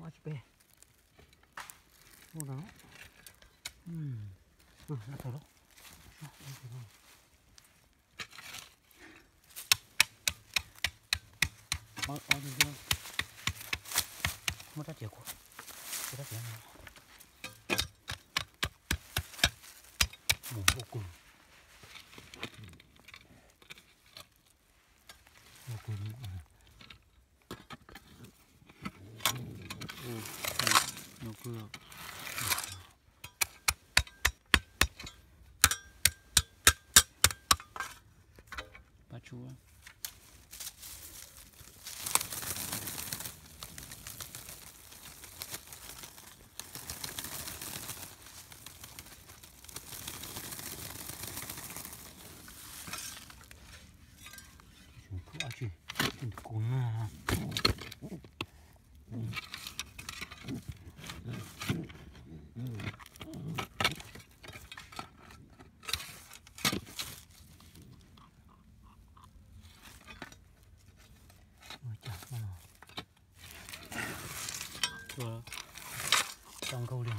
Ob tsis peb. Ua no. Ua tau lawm. Ob, ob, muab rab riam kuv, rab riam no. Mus ua kug. Ua kug. Ua kug. Pab tshuab. Kuv na. Ua cas no. Tau nkauj li.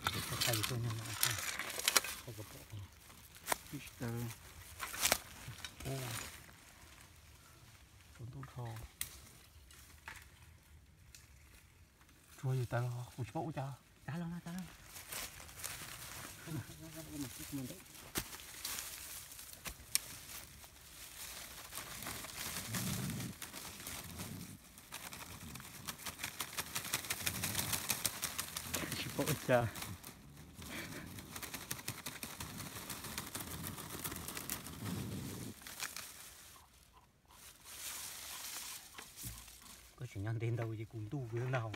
Tsis tau, tsis tau. Tsuas ntub dhau. Tsuas yus tas los kuv tsis paub ua cas. Tas los no, tas los. Tsis paub ua cas. Koj tseem nyob ntev ntau ces kuv ntuj kuv yuav ntaug.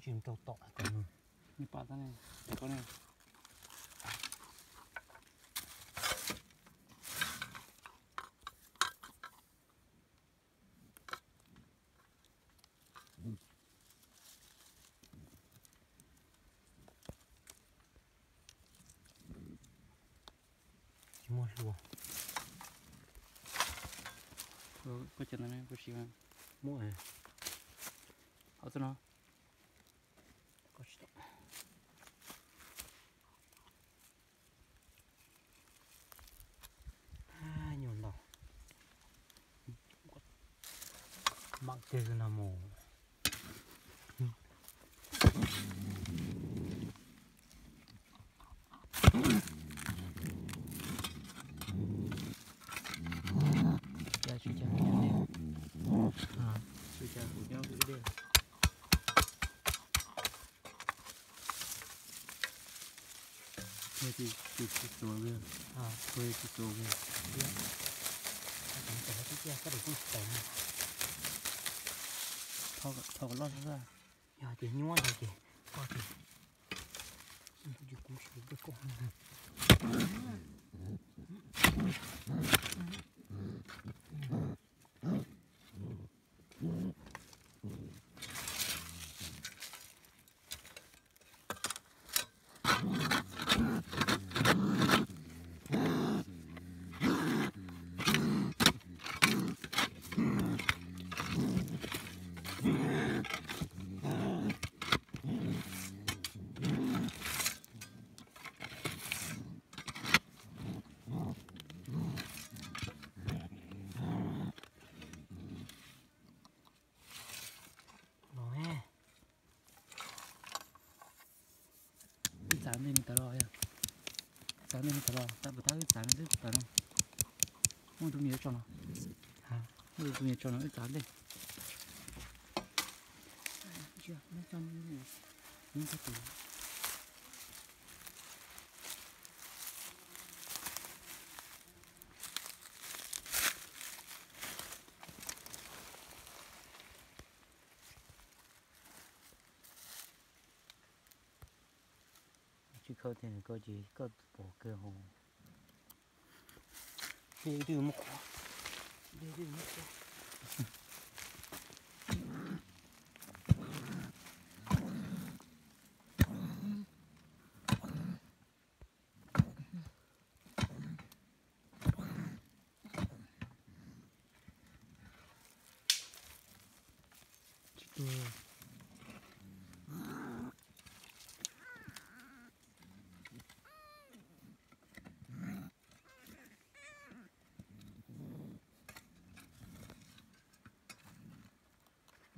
Tsis rau tom kom nws pam tag ne, koj ne. Tsis muaj hlua. Koj cov ntawd ne, koj siv muab. Hov txog no. Nyuag ntau. Mam kiag no mus. Cas tsis cas kuv nyob ib dej. Tsis cas kuv nyob ib dej. Tsis txuas li. Tsis txuas li. Tsis txuas li. Tsis txuas li. Thau kom loj xwb. Yog tias nyuaj ntawd ces koj ces kuv tsis pub koj. Los, wb txav ntej me tawv los, txav ntej me tawv los, tab puas tab wb txav me twb tawv no. Muaj tus me yuav tso no, muaj tus me yuav tso no wb txav ntej. Koj tias koj ces koj pom kawg hos. Dej twb muab qhuav. Dej twb muab qhuav.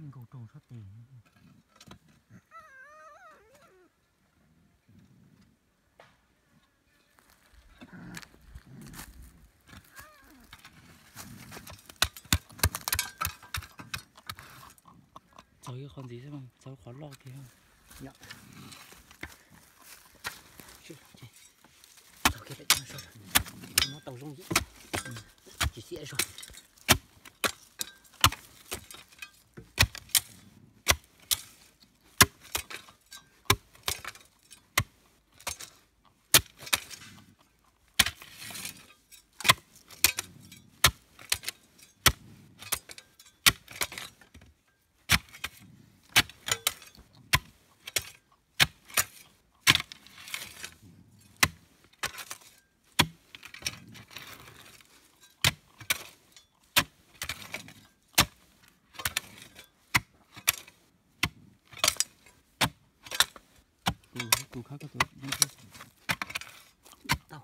Nkaus rau sab tes. Txog ib qho ntxiv xwb, txog qhov loj tiag. Txog kiag pem no, muab tau zoo yim, tsis xiab zog. Kuv khab koj tus tau.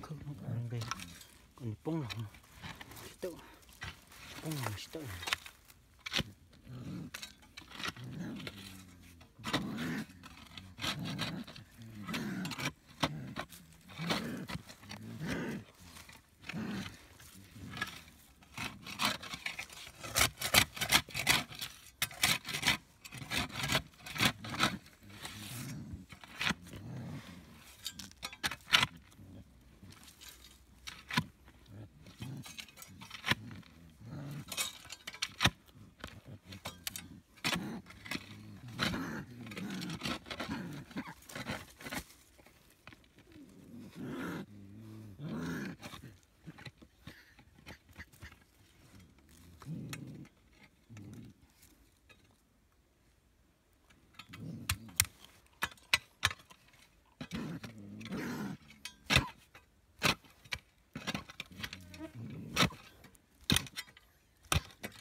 Kom nws poob los, poob los tsis tawm.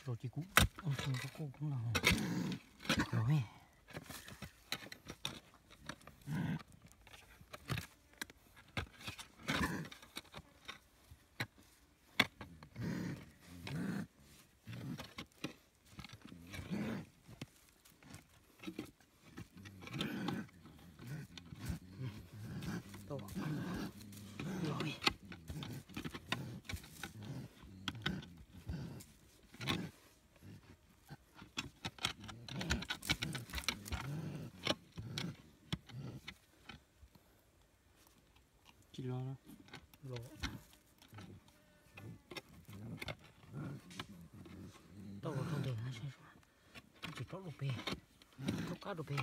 Los ces kuv ua xyoo rau koj kuv los los. Tsis los los. Tau los rau ntawm no, tsis rov rau pem, rov qab rau pem.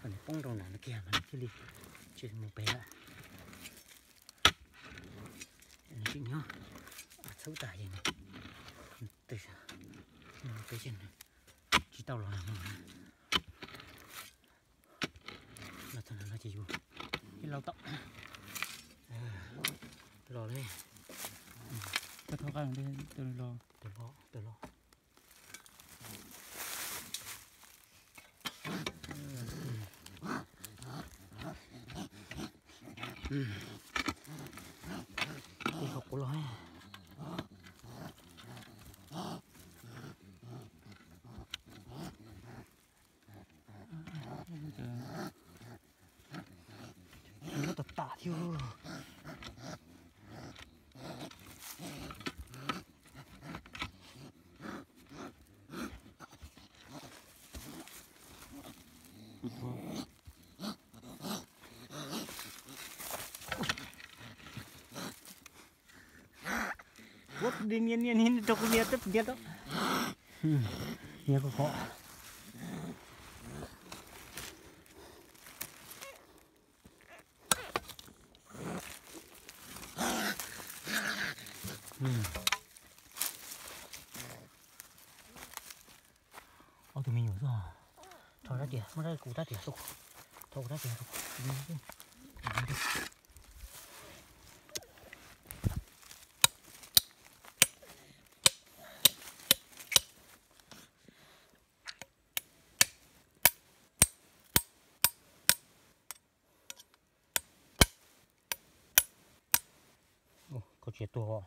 Nws poob rau nram no kiag mas nws thiaj li tsis mus pem lawm. Nws tseem nyob, txhawb tas ces nws tw pem ces nws tsis tau los no. Los txog no ces yus ib lauj tom. Los li. Koj thauj qab los, tus los. Tus los, tus los. Ib qhov qub los. Tam tam thiab. Ua niam niam niam rau kuv niam teb niam rau. Niam kuv qhov. Ob tug me nyuam xwb. Rho rab riam, muab rab kuv rab riam, rho kuv rab riam. Koj tsis tuag.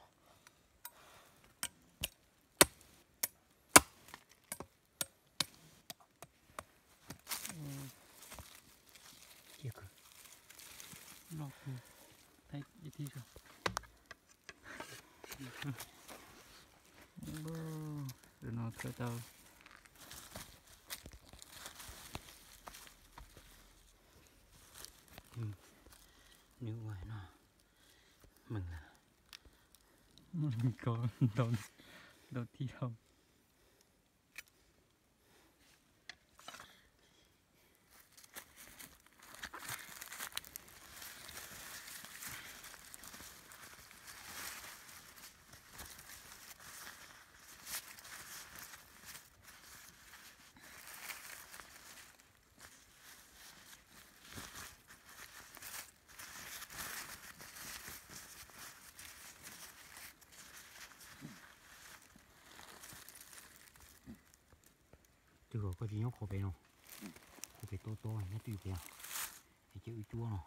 Cia kawg. Loj kawg. Thaij ib thib tso. Tus no khawb tau. Nws ua no meem lawm. Ko ntau, ntau thib dhau. Twb kom koj tsis nyob qhov pem no, qhov pem tob tob nyob twj pem, es cia wb cuab no.